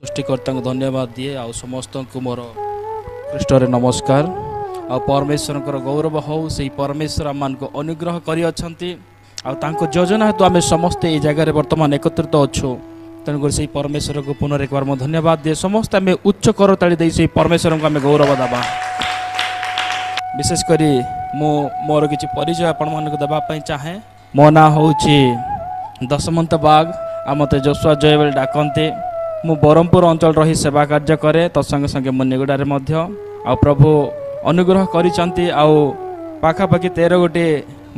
ସୃଷ୍ଟିକର୍ତ୍ତାଙ୍କୁ ଧନ୍ୟବାଦ ଦିଏ ଆଉ ସମସ୍ତଙ୍କୁ ମୋର ଖ୍ରୀଷ୍ଟରେ ନମସ୍କାର। ଆଉ ପରମେଶ୍ୱରଙ୍କର ଗୌରବ ହଉ, ସେଇ ପରମେଶ୍ୱର ଆମମାନଙ୍କୁ ଅନୁଗ୍ରହ କରିଅଛନ୍ତି ଆଉ ତାଙ୍କ ଯୋଜନା ହେତୁ ଆମେ ସମସ୍ତେ ଏଇ ଜାଗାରେ ବର୍ତ୍ତମାନ ଏକତ୍ରିତ ଅଛୁ। ତେଣୁକରି ସେଇ ପରମେଶ୍ୱରକୁ ପୁନର ଏକବାର ମୁଁ ଧନ୍ୟବାଦ ଦିଏ। ସମସ୍ତେ ଆମେ ଉଚ୍ଚ କରତାଳି ଦେଇ ସେଇ ପରମେଶ୍ୱରଙ୍କୁ ଆମେ ଗୌରବ ଦେବା। ବିଶେଷ କରି ମୁଁ ମୋର କିଛି ପରିଚୟ ଆପଣମାନଙ୍କୁ ଦେବା ପାଇଁ ଚାହେଁ। ମୋ ନାଁ ହେଉଛି ଦଶମନ୍ତ ବାଗ, ଆଉ ମୋତେ ଯୋଶୁଆ ଜୟ ବୋଲି ଡାକନ୍ତି। ମୁଁ ବ୍ରହ୍ମପୁର ଅଞ୍ଚଳ ରହି ସେବା କାର୍ଯ୍ୟ କରେ, ତତ୍ସଙ୍ଗେ ସଙ୍ଗେ ମୁନିଗୁଡ଼ାରେ ମଧ୍ୟ। ଆଉ ପ୍ରଭୁ ଅନୁଗ୍ରହ କରିଛନ୍ତି ଆଉ ପାଖାପାଖି 13 ଗୋଟିଏ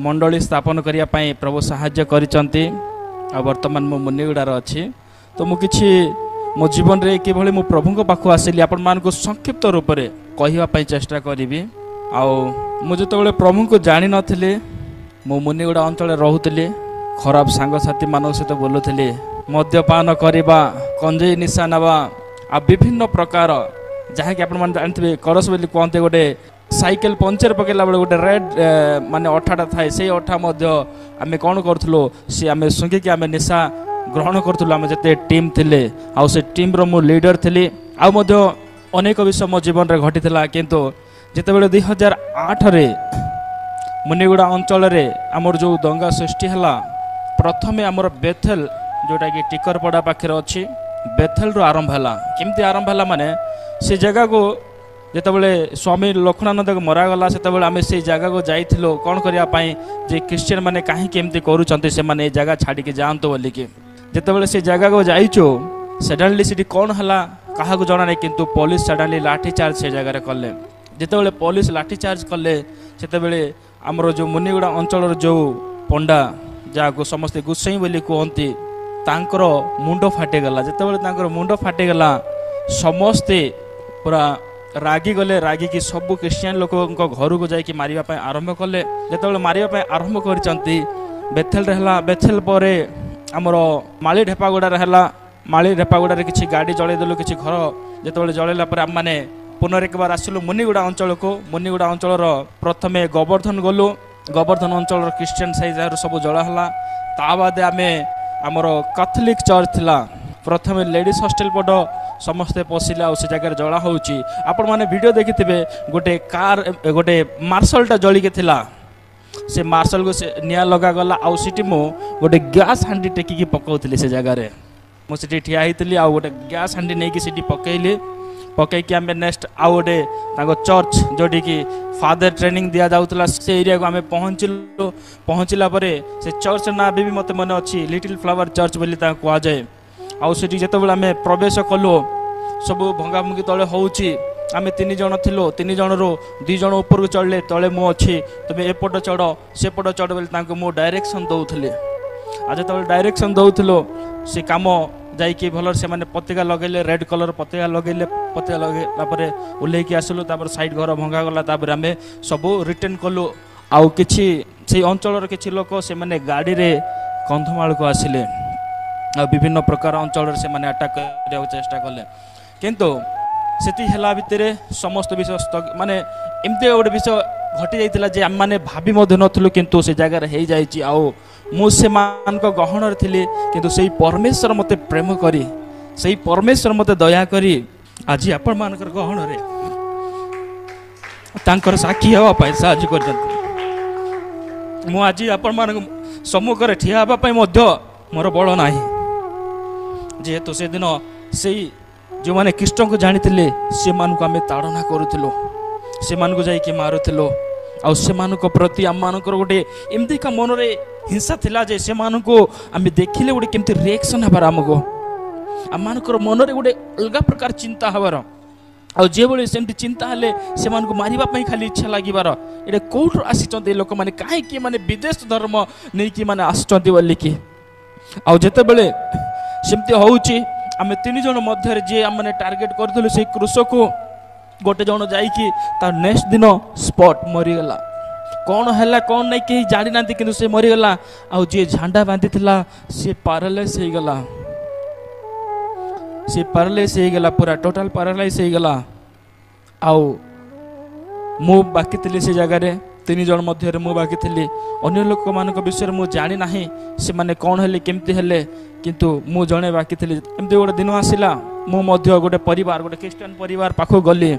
ମଣ୍ଡଳୀ ସ୍ଥାପନ କରିବା ପାଇଁ ପ୍ରଭୁ ସାହାଯ୍ୟ କରିଛନ୍ତି। ଆଉ ବର୍ତ୍ତମାନ ମୁଁ ମୁନିଗୁଡ଼ାରେ ଅଛି। ତ ମୁଁ କିଛି ମୋ ଜୀବନରେ କିଭଳି ମୁଁ ପ୍ରଭୁଙ୍କ ପାଖକୁ ଆସିଲି ଆପଣମାନଙ୍କୁ ସଂକ୍ଷିପ୍ତ ରୂପରେ କହିବା ପାଇଁ ଚେଷ୍ଟା କରିବି। ଆଉ ମୁଁ ଯେତେବେଳେ ପ୍ରଭୁଙ୍କୁ ଜାଣିନଥିଲି, ମୁଁ ମୁନିଗୁଡ଼ା ଅଞ୍ଚଳରେ ରହୁଥିଲି, ଖରାପ ସାଙ୍ଗସାଥିମାନଙ୍କ ସହିତ ବୁଲୁଥିଲି, ମଦ୍ୟପାନ କରିବା, ଗଞ୍ଜେଇ ନିଶା ନେବା ଆଉ ବିଭିନ୍ନ ପ୍ରକାର, ଯାହାକି ଆପଣମାନେ ଜାଣିଥିବେ କରସ ବୋଲି କୁହନ୍ତି। ଗୋଟେ ସାଇକେଲ ପଞ୍ଚର ପକାଇଲା ବେଳେ ଗୋଟେ ରେଡ୍ ମାନେ ଅଠାଟା ଥାଏ, ସେଇ ଅଠା ମଧ୍ୟ ଆମେ କ'ଣ କରୁଥିଲୁ, ସେ ଆମେ ଶୁଙ୍ଘିକି ଆମେ ନିଶା ଗ୍ରହଣ କରୁଥିଲୁ। ଆମେ ଯେତେ ଟିମ୍ ଥିଲେ ଆଉ ସେ ଟିମ୍ର ମୁଁ ଲିଡର ଥିଲି। ଆଉ ମଧ୍ୟ ଅନେକ ବିଷୟ ମୋ ଜୀବନରେ ଘଟିଥିଲା। କିନ୍ତୁ ଯେତେବେଳେ 2008ରେ ମୁନିଗୁଡ଼ା ଅଞ୍ଚଳରେ ଆମର ଯେଉଁ ଦଙ୍ଗା ସୃଷ୍ଟି ହେଲା, ପ୍ରଥମେ ଆମର ବେଥେଲ, ଯେଉଁଟାକି ଟିକରପଡ଼ା ପାଖରେ ଅଛି, ବେଥେଲରୁ ଆରମ୍ଭ ହେଲା। କେମିତି ଆରମ୍ଭ ହେଲା ମାନେ, ସେ ଜାଗାକୁ ଯେତେବେଳେ ସ୍ୱାମୀ ଲକ୍ଷ୍ମଣାନନ୍ଦକୁ ମରାଗଲା, ସେତେବେଳେ ଆମେ ସେଇ ଜାଗାକୁ ଯାଇଥିଲୁ କ'ଣ କରିବା ପାଇଁ ଯେ ଖ୍ରୀଷ୍ଟିଆନ ମାନେ କାହିଁକି ଏମିତି କରୁଛନ୍ତି, ସେମାନେ ଏ ଜାଗା ଛାଡ଼ିକି ଯାଆନ୍ତୁ ବୋଲିକି। ଯେତେବେଳେ ସେ ଜାଗାକୁ ଯାଇଛୁ, ସଡନଲି ସେଠି କ'ଣ ହେଲା କାହାକୁ ଜଣା ନାହିଁ, କିନ୍ତୁ ପୋଲିସ ସଡନଲି ଲାଠି ଚାର୍ଜ ସେ ଜାଗାରେ କଲେ। ଯେତେବେଳେ ପୋଲିସ ଲାଠି ଚାର୍ଜ କଲେ, ସେତେବେଳେ ଆମର ଯେଉଁ ମୁନିଗୁଡ଼ା ଅଞ୍ଚଳର ଯେଉଁ ପଣ୍ଡା, ଯାହାକୁ ସମସ୍ତେ ଗୁସେଇଁ ବୋଲି କୁହନ୍ତି, ତାଙ୍କର ମୁଣ୍ଡ ଫାଟିଗଲା। ଯେତେବେଳେ ତାଙ୍କର ମୁଣ୍ଡ ଫାଟିଗଲା, ସମସ୍ତେ ପୁରା ରାଗିଗଲେ। ରାଗିକି ସବୁ ଖ୍ରୀଷ୍ଟିଆନ ଲୋକଙ୍କ ଘରକୁ ଯାଇକି ମାରିବା ପାଇଁ ଆରମ୍ଭ କଲେ। ଯେତେବେଳେ ମାରିବା ପାଇଁ ଆରମ୍ଭ କରିଛନ୍ତି, ବେଥେଲରେ ହେଲା, ବେଥେଲ ପରେ ଆମର ମାଳି ଢେପାଗୁଡ଼ାରେ ହେଲା। ମାଳି ଢେପାଗୁଡ଼ାରେ କିଛି ଗାଡ଼ି ଜଳେଇଦେଲୁ, କିଛି ଘର ଯେତେବେଳେ ଜଳେଇଲା ପରେ ଆମମାନେ ପୁନର ଏକବାର ଆସିଲୁ ମୁନିଗୁଡ଼ା ଅଞ୍ଚଳକୁ। ମୁନିଗୁଡ଼ା ଅଞ୍ଚଳର ପ୍ରଥମେ ଗୋବର୍ଦ୍ଧନ ଗଲୁ। ଗୋବର୍ଦ୍ଧନ ଅଞ୍ଚଳର ଖ୍ରୀଷ୍ଟିଆନ ସାହି ଜାଗାରୁ ସବୁ ଜଳା ହେଲା। ତା ବାଦେ ଆମେ ଆମର କାଥଲିକ ଚର୍ଚ୍ଚ ଥିଲା, ପ୍ରଥମେ ଲେଡ଼ିଜ୍ ହଷ୍ଟେଲ ପଟ ସମସ୍ତେ ପଶିଲେ ଆଉ ସେ ଜାଗାରେ ଜଳା ହେଉଛି। ଆପଣମାନେ ଭିଡ଼ିଓ ଦେଖିଥିବେ, ଗୋଟେ କାର୍, ଗୋଟେ ମାର୍ଶଲଟା ଜଳିକି ଥିଲା, ସେ ମାର୍ଶଲକୁ ସେ ନିଆଁ ଲଗାଗଲା। ଆଉ ସେଠି ମୁଁ ଗୋଟେ ଗ୍ୟାସ୍ ହାଣ୍ଡି ଟେକିକି ପକାଉଥିଲି। ସେ ଜାଗାରେ ମୁଁ ସେଠି ଠିଆ ହେଇଥିଲି ଆଉ ଗୋଟେ ଗ୍ୟାସ୍ ହାଣ୍ଡି ନେଇକି ସେଠି ପକେଇଲି। ପକେଇକି ଆମେ ନେକ୍ସଟ ଆଉ ଗୋଟେ ତାଙ୍କ ଚର୍ଚ୍ଚ, ଯେଉଁଠିକି ଫାଦର ଟ୍ରେନିଂ ଦିଆଯାଉଥିଲା, ସେ ଏରିଆକୁ ଆମେ ପହଞ୍ଚିଲୁ। ପହଞ୍ଚିଲା ପରେ ସେ ଚର୍ଚ୍ଚ ନାଁ ବି ମୋତେ ମନେ ଅଛି, ଲିଟିଲ୍ ଫ୍ଲାୱାର ଚର୍ଚ୍ଚ ବୋଲି ତାକୁ କୁହାଯାଏ। ଆଉ ସେଠି ଯେତେବେଳେ ଆମେ ପ୍ରବେଶ କଲୁ, ସବୁ ଭଙ୍ଗାଭଙ୍ଗି ତଳେ ହେଉଛି। ଆମେ 3 ଜଣ ଥିଲୁ, 3 ଜଣରୁ 2 ଜଣ ଉପରକୁ ଚଢ଼ିଲେ, ତଳେ ମୁଁ ଅଛି। ତୁମେ ଏପଟ ଚଢ଼, ସେପଟ ଚଢ଼ ବୋଲି ତାଙ୍କୁ ମୁଁ ଡାଇରେକ୍ସନ୍ ଦେଉଥିଲି। ଆଉ ଯେତେବେଳେ ଡାଇରେକ୍ସନ୍ ଦେଉଥିଲୁ, ସେ କାମ ଯାଇକି ଭଲରେ ସେମାନେ ପତାକା ଲଗେଇଲେ, ରେଡ୍ କଲର୍ ପତାକା ଲଗେଇଲେ। ପତାକା ଲଗେଇଲା ପରେ ଓହ୍ଲେଇକି ଆସିଲୁ। ତାପରେ ସାଇଡ଼୍ ଘର ଭଙ୍ଗାଗଲା। ତାପରେ ଆମେ ସବୁ ରିଟର୍ନ କଲୁ। ଆଉ କିଛି ସେଇ ଅଞ୍ଚଳର କିଛି ଲୋକ, ସେମାନେ ଗାଡ଼ିରେ କନ୍ଧମାଳକୁ ଆସିଲେ ଆଉ ବିଭିନ୍ନ ପ୍ରକାର ଅଞ୍ଚଳରେ ସେମାନେ ଆଟାକ୍ କରିବାକୁ ଚେଷ୍ଟା କଲେ। କିନ୍ତୁ ସେଠି ହେଲା ଭିତରେ ସମସ୍ତ ବିଷୟ ମାନେ ଏମିତି ଗୋଟେ ବିଷୟ ଘଟି ଯାଇଥିଲା ଯେ ଆମେମାନେ ଭାବି ମଧ୍ୟ ନଥିଲୁ, କିନ୍ତୁ ସେ ଜାଗାରେ ହେଇଯାଇଛି। ଆଉ ମୁଁ ସେମାନଙ୍କ ଗହଣରେ ଥିଲି, କିନ୍ତୁ ସେଇ ପରମେଶ୍ୱର ମୋତେ ପ୍ରେମ କରି, ସେଇ ପରମେଶ୍ୱର ମୋତେ ଦୟା କରି ଆଜି ଆପଣମାନଙ୍କର ଗହଣରେ ତାଙ୍କର ସାକ୍ଷୀ ହେବା ପାଇଁ ସାହାଯ୍ୟ କରିଛନ୍ତି। ମୁଁ ଆଜି ଆପଣମାନଙ୍କ ସମ୍ମୁଖରେ ଠିଆ ହେବା ପାଇଁ ମଧ୍ୟ ମୋର ବଳ ନାହିଁ, ଯେହେତୁ ସେଦିନ ସେଇ ଯେଉଁମାନେ ଖ୍ରୀଷ୍ଟଙ୍କୁ ଜାଣିଥିଲେ ସେମାନଙ୍କୁ ଆମେ ତାଡ଼ନା କରୁଥିଲୁ, ସେମାନଙ୍କୁ ଯାଇକି ମାରୁଥିଲୁ। ଆଉ ସେମାନଙ୍କ ପ୍ରତି ଆମମାନଙ୍କର ଗୋଟେ ଏମିତିକା ମନରେ ହିଂସା ଥିଲା ଯେ ସେମାନଙ୍କୁ ଆମେ ଦେଖିଲେ ଗୋଟେ କେମିତି ରିଆକ୍ସନ୍ ହେବାର, ଆମକୁ ଆମମାନଙ୍କର ମନରେ ଗୋଟେ ଅଲଗା ପ୍ରକାର ଚିନ୍ତା ହେବାର। ଆଉ ଯେଭଳି ସେମିତି ଚିନ୍ତା ହେଲେ ସେମାନଙ୍କୁ ମାରିବା ପାଇଁ ଖାଲି ଇଚ୍ଛା ଲାଗିବାର, ଏଇଟା କେଉଁଠୁ ଆସିଛନ୍ତି ଏ ଲୋକମାନେ, କାହିଁକି ମାନେ ବିଦେଶ ଧର୍ମ ନେଇକି ମାନେ ଆସୁଛନ୍ତି ବୋଲିକି। ଆଉ ଯେତେବେଳେ ସେମିତି ହେଉଛି, ଆମେ 3 ଜଣ ମଧ୍ୟରେ ଯିଏ ଆମମାନେ ଟାର୍ଗେଟ୍ କରିଥିଲୁ ସେଇ କୃଷକୁ, ଗୋଟେ ଜଣ ଯାଇକି ତା ନେକ୍ସଟ ଦିନ ସ୍ପଟ୍ ମରିଗଲା। କ'ଣ ହେଲା କ'ଣ ନାହିଁ କେହି ଜାଣିନାହାନ୍ତି, କିନ୍ତୁ ସେ ମରିଗଲା। ଆଉ ଯିଏ ଝାଣ୍ଡା ବାନ୍ଧିଥିଲା ସିଏ ପାରାଲାଇସ୍ ହେଇଗଲା। ସେ ପାରାଲାଇସ୍ ହେଇଗଲା, ପୁରା ଟୋଟାଲ ପାରାଲାଇସ୍ ହେଇଗଲା। ଆଉ ମୁଁ ବାକି ଥିଲି ସେ ଜାଗାରେ। 3 ଜଣ ମଧ୍ୟରେ ମୁଁ ବାକି ଥିଲି। ଅନ୍ୟ ଲୋକମାନଙ୍କ ବିଷୟରେ ମୁଁ ଜାଣିନାହିଁ, ସେମାନେ କ'ଣ ହେଲେ, କେମିତି ହେଲେ, କିନ୍ତୁ ମୁଁ ଜଣେ ବାକି ଥିଲି। ଏମିତି ଗୋଟେ ଦିନ ଆସିଲା, ମୁଁ ମଧ୍ୟ ଗୋଟେ ପରିବାର, ଗୋଟେ ଖ୍ରୀଷ୍ଟିଆନ ପରିବାର ପାଖକୁ ଗଲି।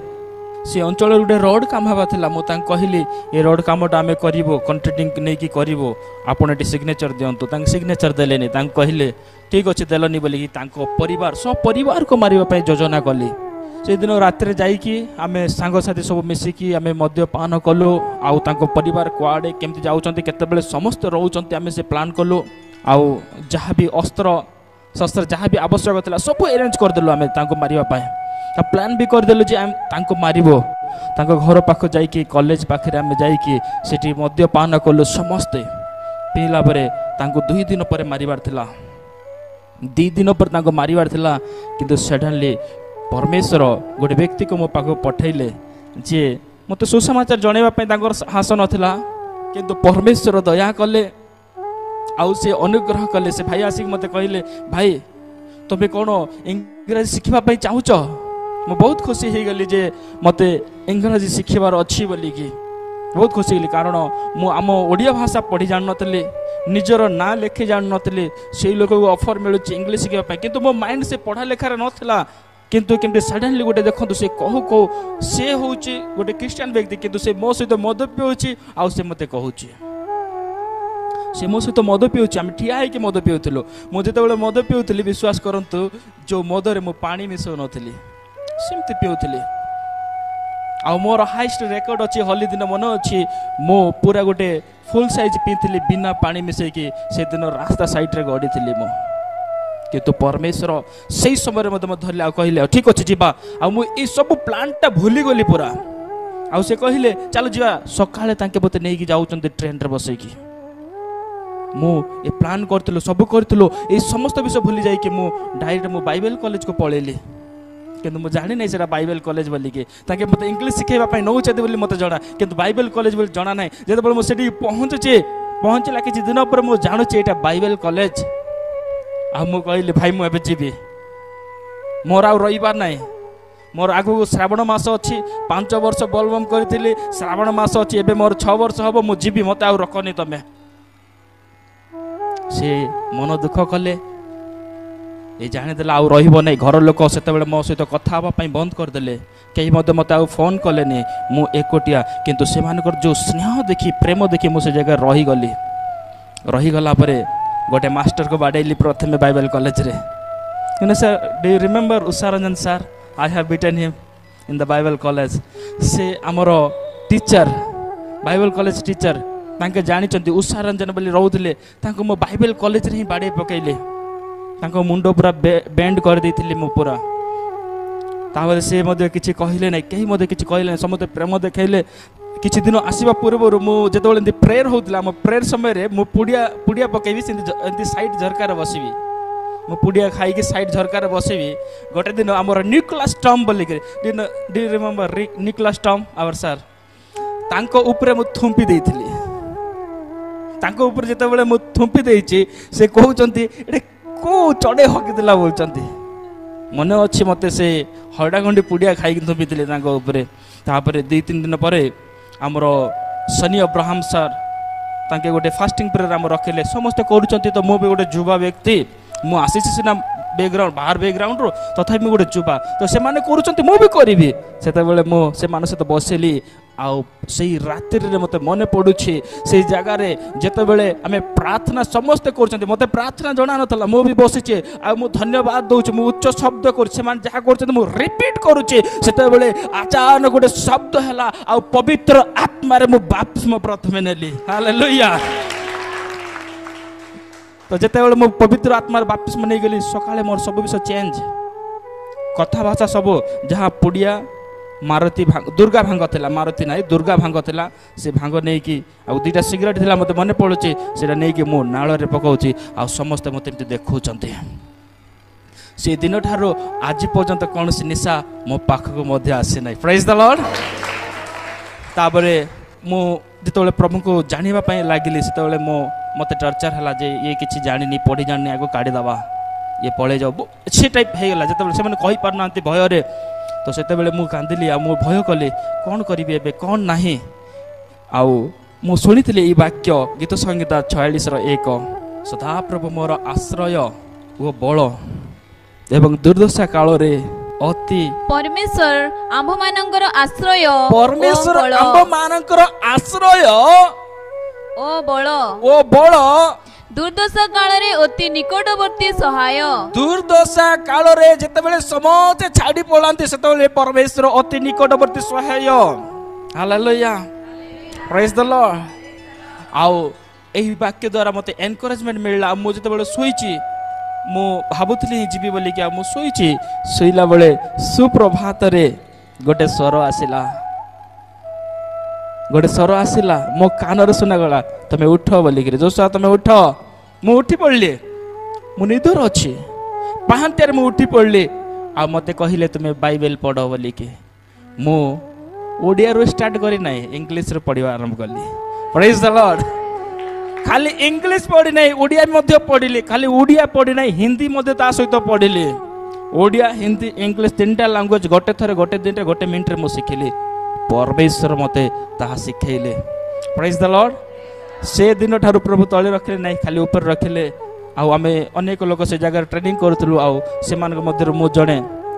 ସେ ଅଞ୍ଚଳରେ ଗୋଟେ ରୋଡ଼ କାମ ହେବା ଥିଲା। ମୁଁ ତାଙ୍କୁ କହିଲି, ଏ ରୋଡ଼ କାମଟା ଆମେ କରିବୁ, କଣ୍ଟ୍ରାକ୍ଟିଂ ନେଇକି କରିବୁ, ଆପଣ ଏଠି ସିଗ୍ନେଚର ଦିଅନ୍ତୁ। ତାଙ୍କ ସିଗ୍ନେଚର ଦେଲେନି। ତାଙ୍କୁ କହିଲେ ଠିକ୍ ଅଛି, ଦେଲନି ବୋଲିକି ତାଙ୍କ ପରିବାର ସହ ପରିବାରକୁ ମାରିବା ପାଇଁ ଯୋଜନା କଲି। ସେଦିନ ରାତିରେ ଯାଇକି ଆମେ ସାଙ୍ଗସାଥି ସବୁ ମିଶିକି ଆମେ ମଦ୍ୟପାନ କଲୁ, ଆଉ ତାଙ୍କ ପରିବାର କୁଆଡ଼େ କେମିତି ଯାଉଛନ୍ତି, କେତେବେଳେ ସମସ୍ତେ ରହୁଛନ୍ତି, ଆମେ ସେ ପ୍ଲାନ୍ କଲୁ। ଆଉ ଯାହା ବି ଅସ୍ତ୍ର ଶସ୍ତ୍ର ଯାହା ବି ଆବଶ୍ୟକ ଥିଲା ସବୁ ଆରେଞ୍ଜ କରିଦେଲୁ ଆମେ ତାଙ୍କୁ ମାରିବା ପାଇଁ। ତା ପ୍ଲାନ୍ ବି କରିଦେଲୁ ଯେ ଆମେ ତାଙ୍କୁ ମାରିବ। ତାଙ୍କ ଘର ପାଖ ଯାଇକି କଲେଜ ପାଖରେ ଆମେ ଯାଇକି ସେଠି ମଦ୍ୟପାନ କଲୁ ସମସ୍ତେ। ପିଇଲା ପରେ ତାଙ୍କୁ 2 ଦିନ ପରେ ମାରିବାର ଥିଲା, 2 ଦିନ ପରେ ତାଙ୍କୁ ମାରିବାର ଥିଲା। କିନ୍ତୁ ସଡନଲି ପରମେଶ୍ୱର ଗୋଟେ ବ୍ୟକ୍ତିକୁ ମୋ ପାଖକୁ ପଠେଇଲେ, ଯିଏ ମୋତେ ସୁସମାଚାର ଜଣାଇବା ପାଇଁ ତାଙ୍କର ସାହସ ନଥିଲା, କିନ୍ତୁ ପରମେଶ୍ୱର ଦୟା କଲେ ଆଉ ସେ ଅନୁଗ୍ରହ କଲେ। ସେ ଭାଇ ଆସିକି ମୋତେ କହିଲେ, ଭାଇ ତୁମେ କ'ଣ ଇଂରାଜୀ ଶିଖିବା ପାଇଁ ଚାହୁଁଛ? ମୁଁ ବହୁତ ଖୁସି ହେଇଗଲି ଯେ ମୋତେ ଇଂରାଜୀ ଶିଖିବାର ଅଛି ବୋଲିକି ବହୁତ ଖୁସି ହେଇଗଲି, କାରଣ ମୁଁ ଆମ ଓଡ଼ିଆ ଭାଷା ପଢ଼ି ଜାଣିନଥିଲି, ନିଜର ନାଁ ଲେଖି ଜାଣିନଥିଲି। ସେଇ ଲୋକକୁ ଅଫର୍ ମିଳୁଛି ଇଂଲିଶ ଶିଖିବା ପାଇଁ, କିନ୍ତୁ ମୋ ମାଇଣ୍ଡ ସେ ପଢ଼ା ଲେଖାରେ ନଥିଲା। କିନ୍ତୁ କେମିତି ସଡନଲି ଗୋଟେ ଦେଖନ୍ତୁ, ସେ କହୁ କହୁ ସେ ହେଉଛି ଗୋଟେ ଖ୍ରୀଷ୍ଟିଆନ ବ୍ୟକ୍ତି, କିନ୍ତୁ ସେ ମୋ ସହିତ ମଦ ପିଉଛି, ଆଉ ସେ ମୋତେ କହୁଛି ସେ ମୋ ସହିତ ମଦ ପିଉଛି। ଆମେ ଠିଆ ହେଇକି ମଦ ପିଉଥିଲୁ। ମୁଁ ଯେତେବେଳେ ମଦ ପିଉଥିଲି, ବିଶ୍ୱାସ କରନ୍ତୁ, ଯେଉଁ ମଦରେ ମୁଁ ପାଣି ମିଶାଉନଥିଲି, ସେମିତି ପିଉଥିଲି। ଆଉ ମୋର ହାଇଷ୍ଟ ରେକର୍ଡ଼ ଅଛି, ହୋଲି ଦିନ ମନେ ଅଛି, ମୁଁ ପୁରା ଗୋଟେ ଫୁଲ୍ ସାଇଜ୍ ପିଇଥିଲି ବିନା ପାଣି ମିଶାଇକି। ସେଦିନ ରାସ୍ତା ସାଇଡ଼୍ରେ ଗଡ଼ିଥିଲି ମୁଁ। କିନ୍ତୁ ପରମେଶ୍ୱର ସେଇ ସମୟରେ ମୋତେ ଧରିଲେ ଆଉ କହିଲେ, ଆଉ ଠିକ୍ ଅଛି ଯିବା। ଆଉ ମୁଁ ଏଇସବୁ ପ୍ଲାନ୍ଟା ଭୁଲିଗଲି ପୁରା। ଆଉ ସେ କହିଲେ ଚାଲ ଯିବା। ସକାଳେ ତାଙ୍କେ ମୋତେ ନେଇକି ଯାଉଛନ୍ତି ଟ୍ରେନ୍ରେ ବସେଇକି। ମୁଁ ଏ ପ୍ଲାନ୍ କରିଥିଲୁ, ସବୁ କରିଥିଲୁ, ଏଇ ସମସ୍ତ ବିଷୟ ଭୁଲି ଯାଇକି ମୁଁ ଡାଇରେକ୍ଟ ମୁଁ ବାଇବେଲ କଲେଜକୁ ପଳେଇଲି। କିନ୍ତୁ ମୁଁ ଜାଣିନାହିଁ ସେଇଟା ବାଇବେଲ କଲେଜ ବୋଲିକି। ତାଙ୍କେ ମୋତେ ଇଂଲିଶ ଶିଖାଇବା ପାଇଁ ନେଉଛନ୍ତି ବୋଲି ମୋତେ ଜଣା, କିନ୍ତୁ ବାଇବେଲ କଲେଜ ବୋଲି ଜଣା ନାହିଁ। ଯେତେବେଳେ ମୁଁ ସେଠିକି ପହଞ୍ଚୁଛି, ପହଞ୍ଚିଲା କିଛି ଦିନ ପରେ ମୁଁ ଜାଣୁଛି ଏଇଟା ବାଇବେଲ କଲେଜ। ଆଉ ମୁଁ କହିଲି, ଭାଇ ମୁଁ ଏବେ ଯିବି, ମୋର ଆଉ ରହିବାର ନାହିଁ। ମୋର ଆଗକୁ ଶ୍ରାବଣ ମାସ ଅଛି, 5 ବର୍ଷ ବୋଲବମ୍ କରିଥିଲି, ଶ୍ରାବଣ ମାସ ଅଛି, ଏବେ ମୋର 6 ବର୍ଷ ହେବ, ମୁଁ ଯିବି, ମୋତେ ଆଉ ରଖନି ତମେ। ସେ ମନ ଦୁଃଖ କଲେ, ଏ ଜାଣିଦେଲା ଆଉ ରହିବ ନାହିଁ। ଘର ଲୋକ ସେତେବେଳେ ମୋ ସହିତ କଥା ହେବା ପାଇଁ ବନ୍ଦ କରିଦେଲେ, କେହି ମଧ୍ୟ ମୋତେ ଆଉ ଫୋନ୍ କଲେନି, ମୁଁ ଏକୁଟିଆ। କିନ୍ତୁ ସେମାନଙ୍କର ଯେଉଁ ସ୍ନେହ ଦେଖି, ପ୍ରେମ ଦେଖି ମୁଁ ସେ ଜାଗାରେ ରହିଗଲି। ରହିଗଲା ପରେ ଗୋଟେ ମାଷ୍ଟରକୁ ବାଡ଼େଇଲି ପ୍ରଥମେ ବାଇବେଲ କଲେଜରେ। କିନ୍ତୁ sir, do you remember Usha Ranjan sir? I have beaten him in the Bible college. ସେ ଆମର ଟିଚର, ବାଇବେଲ କଲେଜ ଟିଚର, ତାଙ୍କେ ଜାଣିଛନ୍ତି ଉଷା ରଞ୍ଜନ ବୋଲି ରହୁଥିଲେ। ତାଙ୍କୁ ମୁଁ ବାଇବେଲ କଲେଜରେ ହିଁ ବାଡ଼େଇ ପକେଇଲି, ତାଙ୍କ ମୁଣ୍ଡ ପୁରା ବେଣ୍ଡ କରିଦେଇଥିଲି ମୁଁ ପୁରା। ତାପରେ ସେ ମଧ୍ୟ କିଛି କହିଲେ ନାହିଁ, କେହି ମଧ୍ୟ କିଛି କହିଲେ ନାହିଁ, ସମସ୍ତେ ପ୍ରେମ ଦେଖାଇଲେ। କିଛି ଦିନ ଆସିବା ପୂର୍ବରୁ ମୁଁ ଯେତେବେଳେ ଏମିତି ପ୍ରେୟର ହେଉଥିଲା, ଆମ ପ୍ରେୟର ସମୟରେ ମୁଁ ପୁଡ଼ିଆ ପକେଇବି, ସେମିତି ଏମିତି ସାଇଡ଼୍ ଝରକାରେ ବସିବି, ମୁଁ ପୁଡ଼ିଆ ଖାଇକି ସାଇଡ଼୍ ଝରକାରେ ବସିବି। ଗୋଟେ ଦିନ ଆମର ନିକୋଲାସ୍ ଟମ୍ ବୋଲିକିରି, do remember Nicholas Tom our sir, ତାଙ୍କ ଉପରେ ମୁଁ ଥୁମ୍ପି ଦେଇଥିଲି। ତାଙ୍କ ଉପରେ ଯେତେବେଳେ ମୁଁ ଥୁମ୍ପି ଦେଇଛି, ସେ କହୁଛନ୍ତି ଏଇଟା କେଉଁ ଚଢ଼େଇ ହକିଥିଲା ବୋଲୁଛନ୍ତି। ମନେ ଅଛି ମୋତେ, ସେ ହଇଡ଼ାଗଣ୍ଡି ପୁଡ଼ିଆ ଖାଇକି ଥୁମ୍ପିଥିଲେ ତାଙ୍କ ଉପରେ। ତାପରେ 2-3 ଦିନ ପରେ ଆମର ସନି ଅବ୍ରାହମ ସାର୍ ତାଙ୍କେ ଗୋଟେ ଫାଷ୍ଟିଂ ପ୍ରେୟର ଆମର ରଖିଲେ। ସମସ୍ତେ କରୁଛନ୍ତି, ତ ମୁଁ ବି ଗୋଟେ ଯୁବା ବ୍ୟକ୍ତି, ମୁଁ ଆସିଛି ସିନା ବ୍ୟାକଗ୍ରାଉଣ୍ଡ, ବାହାର ବ୍ୟାକଗ୍ରାଉଣ୍ଡରୁ, ତଥାପି ମୁଁ ଗୋଟେ ଯୁବା, ତ ସେମାନେ କରୁଛନ୍ତି ମୁଁ ବି କରିବି। ସେତେବେଳେ ମୁଁ ସେମାନଙ୍କ ସହିତ ବସିଲି, ଆଉ ସେଇ ରାତ୍ରିରେ ମୋତେ ମନେ ପଡ଼ୁଛି ସେଇ ଜାଗାରେ ଯେତେବେଳେ ଆମେ ପ୍ରାର୍ଥନା ସମସ୍ତେ କରୁଛନ୍ତି, ମୋତେ ପ୍ରାର୍ଥନା ଜଣା ନଥିଲା, ମୁଁ ବି ବସିଛି ଆଉ ମୁଁ ଧନ୍ୟବାଦ ଦେଉଛି, ମୁଁ ଉଚ୍ଚ ଶବ୍ଦ କରୁଛି, ସେମାନେ ଯାହା କରୁଛନ୍ତି ମୁଁ ରିପିଟ୍ କରୁଛି। ସେତେବେଳେ ଆଚାନକ ଗୋଟେ ଶବ୍ଦ ହେଲା, ଆଉ ପବିତ୍ର ଆତ୍ମାରେ ମୁଁ ବାପ୍ତିସ୍ମ ପ୍ରଥମେ ନେଲି। ହାଲେଲୁୟା। ତ ଯେତେବେଳେ ମୁଁ ପବିତ୍ର ଆତ୍ମାର ବାପ୍ତିସ୍ମ ନେଇଗଲି, ସକାଳେ ମୋର ସବୁ ବିଷୟ ଚେଞ୍ଜ, କଥା ଭାଷା ସବୁ, ଯାହା ପୁଡ଼ିଆ ମାରୁତି ଭାଙ୍ଗ, ଦୁର୍ଗା ଭାଙ୍ଗ ଥିଲା, ମାରୁତି ନାହିଁ, ଦୁର୍ଗା ଭାଙ୍ଗ ଥିଲା, ସେ ଭାଙ୍ଗ ନେଇକି ଆଉ 2ଟା ସିଗାରେଟ୍ ଥିଲା ମୋତେ ମନେ ପଡ଼ୁଛି, ସେଇଟା ନେଇକି ମୁଁ ନାଳରେ ପକାଉଛି, ଆଉ ସମସ୍ତେ ମୋତେ ଏମିତି ଦେଖାଉଛନ୍ତି। ସେ ଦିନଠାରୁ ଆଜି ପର୍ଯ୍ୟନ୍ତ କୌଣସି ନିଶା ମୋ ପାଖକୁ ମଧ୍ୟ ଆସିନାହିଁ। Praise the Lord. ତାପରେ ମୁଁ ଯେତେବେଳେ ପ୍ରଭୁଙ୍କୁ ଜାଣିବା ପାଇଁ ଲାଗିଲି, ସେତେବେଳେ ମୁଁ ମୋତେ ଟର୍ଚର ହେଲା ଯେ ଇଏ କିଛି ଜାଣିନି, ପଢ଼ି ଜାଣିନି, ଆକୁ କାଢ଼ିଦେବା, ଇଏ ପଳେଇ ଯାଉ, ସେ ଟାଇପ୍ ହେଇଗଲା। ଯେତେବେଳେ ସେମାନେ କହିପାରୁନାହାନ୍ତି ଭୟରେ, ତ ସେତେବେଳେ ମୁଁ କାନ୍ଦିଲି ଆଉ ମୁଁ ଭୟ କଲି, କ'ଣ କରିବି ଏବେ, କ'ଣ ନାହିଁ। ଆଉ ମୁଁ ଶୁଣିଥିଲି ଏଇ ବାକ୍ୟ, ଗୀତ ସଂହିତା 46:1, ସଦାପ୍ରଭୁ ମୋର ଆଶ୍ରୟ ଓ ବଳ, ଏବଂ ଦୁର୍ଦ୍ଦଶା କାଳରେ ଅତି ପରମେଶ୍ୱର ଆମ୍ଭମାନଙ୍କର ଆଶ୍ରୟ, ପରମେଶ୍ୱର ଆମ୍ଭମାନଙ୍କର ଆଶ୍ରୟ ଓ ବଳ, ଓ ବଳ, ଦୁର୍ଦ୍ଦଶା କାଳରେ ଅତି ନିକଟବର୍ତ୍ତୀ ସହାୟ। ଦୁର୍ଦ୍ଦଶା କାଳରେ ଯେତେବେଳେ ସମସ୍ତେ ଛାଡ଼ି ପଳାନ୍ତି, ସେତେବେଳେ ପରମେଶ୍ୱର ଅତି ନିକଟବର୍ତ୍ତୀ ସହାୟ। ହାଲେଲୁୟା, ପ୍ରେଜ ଦ ଲର୍ଡ। ଆଉ ଏହି ବାକ୍ୟ ଦ୍ୱାରା ମୋତେ ଏନକରେଜମେଣ୍ଟ ମିଳିଲା। ଆଉ ମୁଁ ଯେତେବେଳେ ଶୋଇଛି, ମୁଁ ଭାବୁଥିଲି ଯିବି ବୋଲିକି, ଆଉ ମୁଁ ଶୋଇଛି, ଶୋଇଲା ବେଳେ ସୁପ୍ରଭାତରେ ଗୋଟେ ସ୍ୱର ଆସିଲା, ଗୋଟେ ସ୍ୱର ଆସିଲା ମୋ କାନରେ ଶୁଣାଗଲା, ତମେ ଉଠ ବୋଲିକିରି, ଯୋଶୁଆ ତମେ ଉଠ। ମୁଁ ଉଠି ପଡ଼ିଲି, ମୁଁ ନିଦରେ ଅଛି, ପାହାନ୍ତିଆରେ ମୁଁ ଉଠି ପଡ଼ିଲି। ଆଉ ମୋତେ କହିଲେ ତୁମେ ବାଇବେଲ ପଢ଼ ବୋଲିକି। ମୁଁ ଓଡ଼ିଆରୁ ଷ୍ଟାର୍ଟ କରି ନାହିଁ, ଇଂଲିଶରୁ ପଢ଼ିବା ଆରମ୍ଭ କଲି। ପ୍ରେଜ୍ ଦ ଲର୍ଡ। ଖାଲି ଇଂଲିଶ ପଢ଼ି ନାହିଁ, ଓଡ଼ିଆ ମଧ୍ୟ ପଢ଼ିଲି। ଖାଲି ଓଡ଼ିଆ ପଢ଼ି ନାହିଁ, ହିନ୍ଦୀ ମଧ୍ୟ ତା ସହିତ ପଢ଼ିଲି। ଓଡ଼ିଆ, ହିନ୍ଦୀ, ଇଂଲିଶ ତିନିଟା ଲାଙ୍ଗୁଏଜ ଗୋଟେ ଥରେ, ଗୋଟେ ଦିନରେ, ଗୋଟେ ମିନିଟ୍ରେ ମୁଁ ଶିଖିଲି। ପରମେଶ୍ୱର ମୋତେ ତାହା ଶିଖେଇଲେ। ପ୍ରେଜ୍ ଦ ଲର୍ଡ। ସେ ଦିନଠାରୁ ପ୍ରଭୁ ତଳେ ରଖିଲେ ନାହିଁ, ଖାଲି ଉପରେ ରଖିଲେ। ଆଉ ଆମେ ଅନେକ ଲୋକ ସେ ଜାଗାରେ ଟ୍ରେନିଂ କରୁଥିଲୁ, ଆଉ ସେମାନଙ୍କ ମଧ୍ୟରୁ ମୁଁ ଜଣେ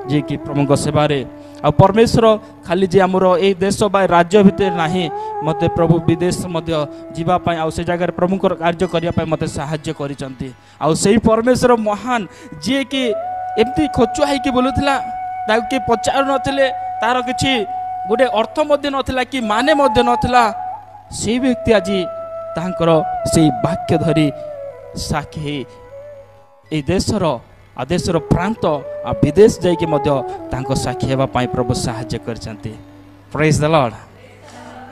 ଯିଏକି ପ୍ରଭୁଙ୍କ ସେବାରେ। ଆଉ ପରମେଶ୍ୱର ଖାଲି ଯେ ଆମର ଏଇ ଦେଶ ବା ରାଜ୍ୟ ଭିତରେ ନାହିଁ, ମୋତେ ପ୍ରଭୁ ବିଦେଶ ମଧ୍ୟ ଯିବା ପାଇଁ ଆଉ ସେ ଜାଗାରେ ପ୍ରଭୁଙ୍କର କାର୍ଯ୍ୟ କରିବା ପାଇଁ ମୋତେ ସାହାଯ୍ୟ କରିଛନ୍ତି। ଆଉ ସେଇ ପରମେଶ୍ୱର ମହାନ, ଯିଏକି ଏମିତି ଖୋଚୁଆ ହେଇକି ବୁଲୁଥିଲା, ତାକୁ କିଏ ପଚାରୁନଥିଲେ, ତାର କିଛି ଗୋଟେ ଅର୍ଥ ମଧ୍ୟ ନଥିଲା କି ମାନେ ମଧ୍ୟ ନଥିଲା, ସେଇ ବ୍ୟକ୍ତି ଆଜି ତାଙ୍କର ସେଇ ବାକ୍ୟ ଧରି ସାକ୍ଷୀ ହେଇ ଏଇ ଦେଶର ଆଉ ଦେଶର ପ୍ରାନ୍ତ ଆଉ ବିଦେଶ ଯାଇକି ମଧ୍ୟ ତାଙ୍କ ସାକ୍ଷୀ ହେବା ପାଇଁ ପ୍ରଭୁ ସାହାଯ୍ୟ କରିଛନ୍ତି। ପ୍ରେଜ୍ ଦ ଲର୍ଡ,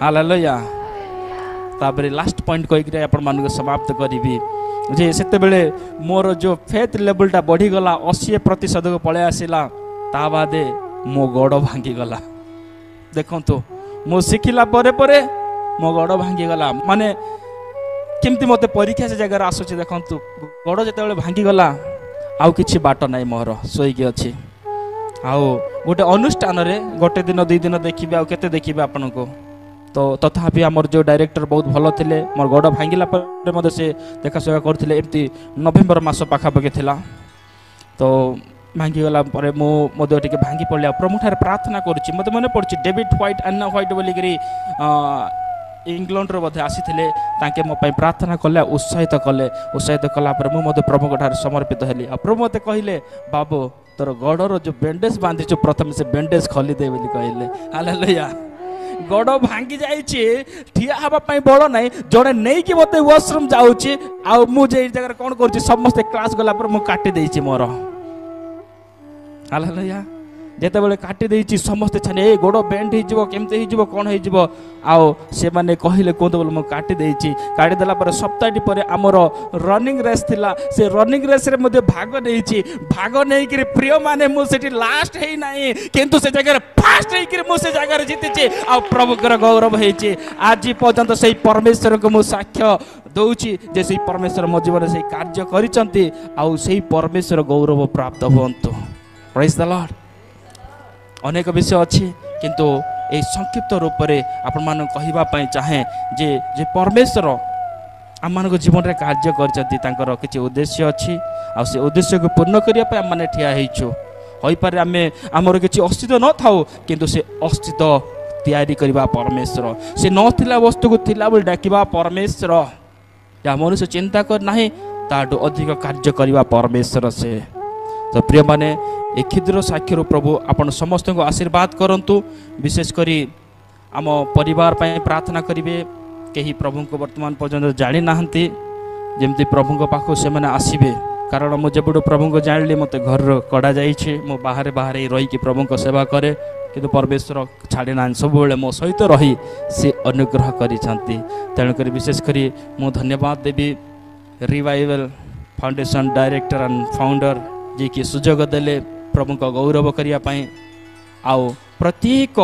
ହାଲେଲୁୟା। ତାପରେ ଲାଷ୍ଟ ପଏଣ୍ଟ କହିକିରି ଆପଣମାନଙ୍କୁ ସମାପ୍ତ କରିବି ଯେ ସେତେବେଳେ ମୋର ଯେଉଁ ଫେଥ୍ ଲେବୁଲଟା ବଢ଼ିଗଲା, 80%କୁ ପଳେଇ ଆସିଲା। ତା ବାଦେ ମୋ ଗୋଡ଼ ଭାଙ୍ଗିଗଲା। ଦେଖନ୍ତୁ, ମୁଁ ଶିଖିଲା ପରେ ପରେ ମୋ ଗୋଡ଼ ଭାଙ୍ଗିଗଲା। ମାନେ କେମିତି ମୋତେ ପରୀକ୍ଷା ସେ ଜାଗାରେ ଆସୁଛି ଦେଖନ୍ତୁ। ଗୋଡ଼ ଯେତେବେଳେ ଭାଙ୍ଗିଗଲା, ଆଉ କିଛି ବାଟ ନାହିଁ ମୋର, ଶୋଇକି ଅଛି। ଆଉ ଗୋଟେ ଅନୁଷ୍ଠାନରେ ଗୋଟେ ଦିନ ଦୁଇ ଦିନ ଦେଖିବେ, ଆଉ କେତେ ଦେଖିବେ ଆପଣଙ୍କୁ। ତ ତଥାପି ଆମର ଯେଉଁ ଡାଇରେକ୍ଟର ବହୁତ ଭଲ ଥିଲେ, ମୋର ଗୋଡ଼ ଭାଙ୍ଗିଲା ପରେ ମଧ୍ୟ ସେ ଦେଖାଶୁଣା କରୁଥିଲେ। ଏମିତି ନଭେମ୍ବର ମାସ ପାଖାପାଖି ଥିଲା। ତ ଭାଙ୍ଗିଗଲା ପରେ ମୁଁ ମଧ୍ୟ ଟିକେ ଭାଙ୍ଗି ପଡ଼ିଲି, ଆଉ ପ୍ରଭୁଠାରେ ପ୍ରାର୍ଥନା କରୁଛି। ମୋତେ ମନେ ପଡ଼ୁଛି ଡେଭିଡ୍ ହ୍ୱାଇଟ୍, ଆନ୍ନା ହ୍ୱାଇଟ୍ ବୋଲିକିରି ଇଂଲଣ୍ଡରୁ ବୋଧେ ଆସିଥିଲେ, ତାଙ୍କେ ମୋ ପାଇଁ ପ୍ରାର୍ଥନା କଲେ, ଉତ୍ସାହିତ କଲେ। ଉତ୍ସାହିତ କଲା ପରେ ମୁଁ ମଧ୍ୟ ପ୍ରଭୁଙ୍କ ଠାରେ ସମର୍ପିତ ହେଲି। ଆଉ ପ୍ରଭୁ ମୋତେ କହିଲେ, ବାବୁ ତୋର ଗୋଡ଼ର ଯେଉଁ ବ୍ୟାଣ୍ଡେଜ୍ ବାନ୍ଧିଛୁ, ପ୍ରଥମେ ସେ ବ୍ୟାଣ୍ଡେଜ୍ ଖୋଲିଦେ ବୋଲି କହିଲେ। ହାଲେଲୁୟା। ଗୋଡ଼ ଭାଙ୍ଗି ଯାଇଛି, ଠିଆ ହେବା ପାଇଁ ବଳ ନାହିଁ, ଜଣେ ନେଇକି ମୋତେ ୱାସରୁମ୍ ଯାଉଛି, ଆଉ ମୁଁ ଯେ ଏଇ ଜାଗାରେ କ'ଣ କରୁଛି, ସମସ୍ତେ କ୍ଲାସ୍ ଗଲା ପରେ ମୁଁ କାଟି ଦେଇଛି ମୋର। ହାଲେଲୁୟା। ଯେତେବେଳେ କାଟି ଦେଇଛି, ସମସ୍ତେ ଛାନି, ଏ ଗୋଡ଼ ବେଣ୍ଡ ହେଇଯିବ, କେମିତି ହେଇଯିବ, କ'ଣ ହେଇଯିବ। ଆଉ ସେମାନେ କହିଲେ କୁହନ୍ତୁ ବୋଲି ମୁଁ କାଟି ଦେଇଛି। କାଟିଦେଲା ପରେ ସପ୍ତାହଟି ପରେ ଆମର ରନିଂ ରେସ୍ ଥିଲା। ସେ ରନିଂ ରେସ୍ରେ ମଧ୍ୟ ଭାଗ ନେଇଛି। ଭାଗ ନେଇକିରି ପ୍ରିୟମାନେ, ମୁଁ ସେଠି ଲାଷ୍ଟ ହେଇନାହିଁ, କିନ୍ତୁ ସେ ଜାଗାରେ ଫାଷ୍ଟ ହେଇକିରି ମୁଁ ସେ ଜାଗାରେ ଜିତିଛି, ଆଉ ପ୍ରଭୁଙ୍କର ଗୌରବ ହେଇଛି। ଆଜି ପର୍ଯ୍ୟନ୍ତ ସେଇ ପରମେଶ୍ୱରଙ୍କୁ ମୁଁ ସାକ୍ଷ୍ୟ ଦଉଛି ଯେ ସେଇ ପରମେଶ୍ୱର ମୋ ଜୀବନରେ ସେଇ କାର୍ଯ୍ୟ କରିଛନ୍ତି, ଆଉ ସେଇ ପରମେଶ୍ୱର ଗୌରବ ପ୍ରାପ୍ତ ହୁଅନ୍ତୁ। ପ୍ରେଜ୍ ଦ ଲର୍ଡ। ଅନେକ ବିଷୟ ଅଛି, କିନ୍ତୁ ଏହି ସଂକ୍ଷିପ୍ତ ରୂପରେ ଆପଣମାନଙ୍କୁ କହିବା ପାଇଁ ଚାହେଁ ଯେ ପରମେଶ୍ୱର ଆମମାନଙ୍କ ଜୀବନରେ କାର୍ଯ୍ୟ କରିଛନ୍ତି, ତାଙ୍କର କିଛି ଉଦ୍ଦେଶ୍ୟ ଅଛି, ଆଉ ସେ ଉଦ୍ଦେଶ୍ୟକୁ ପୂର୍ଣ୍ଣ କରିବା ପାଇଁ ଆମମାନେ ଠିଆ ହେଇଛୁ। ହୋଇପାରେ ଆମେ ଆମର କିଛି ଅସ୍ତିତ୍ୱ ନଥାଉ, କିନ୍ତୁ ସେ ଅସ୍ତିତ୍ୱ ତିଆରି କରିବା ପରମେଶ୍ୱର, ସେ ନଥିଲା ବସ୍ତୁକୁ ଥିଲା ବୋଲି ଡାକିବା ପରମେଶ୍ୱର, ଯାହା ମନୁଷ୍ୟ ଚିନ୍ତା କରି ନାହିଁ ତାଠୁ ଅଧିକ କାର୍ଯ୍ୟ କରିବା ପରମେଶ୍ୱର ସେ। ତ ପ୍ରିୟମାନେ, ଏ କ୍ଷୁଦ୍ର ସାକ୍ଷୀରୁ ପ୍ରଭୁ ଆପଣ ସମସ୍ତଙ୍କୁ ଆଶୀର୍ବାଦ କରନ୍ତୁ। ବିଶେଷ କରି ଆମ ପରିବାର ପାଇଁ ପ୍ରାର୍ଥନା କରିବେ। କେହି ପ୍ରଭୁଙ୍କୁ ବର୍ତ୍ତମାନ ପର୍ଯ୍ୟନ୍ତ ଜାଣିନାହାନ୍ତି, ଯେମିତି ପ୍ରଭୁଙ୍କ ପାଖକୁ ସେମାନେ ଆସିବେ। କାରଣ ମୁଁ ଯେବେଠୁ ପ୍ରଭୁଙ୍କୁ ଜାଣିଲି, ମୋତେ ଘରରୁ କଢ଼ାଯାଇଛି। ମୁଁ ବାହାରେ ବାହାରେ ରହିକି ପ୍ରଭୁଙ୍କ ସେବା କରେ, କିନ୍ତୁ ପରମେଶ୍ୱର ଛାଡ଼ି ନାହାନ୍ତି, ସବୁବେଳେ ମୋ ସହିତ ରହି ସେ ଅନୁଗ୍ରହ କରିଛନ୍ତି। ତେଣୁକରି ବିଶେଷ କରି ମୁଁ ଧନ୍ୟବାଦ ଦେବି revival foundation director and founder, ଯିଏକି ସୁଯୋଗ ଦେଲେ ପ୍ରଭୁଙ୍କ ଗୌରବ କରିବା ପାଇଁ। ଆଉ ପ୍ରତ୍ୟେକ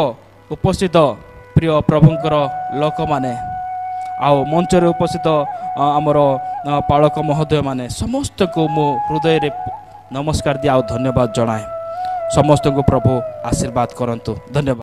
ଉପସ୍ଥିତ ପ୍ରିୟ ପ୍ରଭୁଙ୍କର ଲୋକମାନେ, ଆଉ ମଞ୍ଚରେ ଉପସ୍ଥିତ ଆମର ପାଳକ ମହୋଦୟମାନେ, ସମସ୍ତଙ୍କୁ ମୁଁ ହୃଦୟରେ ନମସ୍କାର ଦିଏ ଆଉ ଧନ୍ୟବାଦ ଜଣାଏ। ସମସ୍ତଙ୍କୁ ପ୍ରଭୁ ଆଶୀର୍ବାଦ କରନ୍ତୁ। ଧନ୍ୟବାଦ।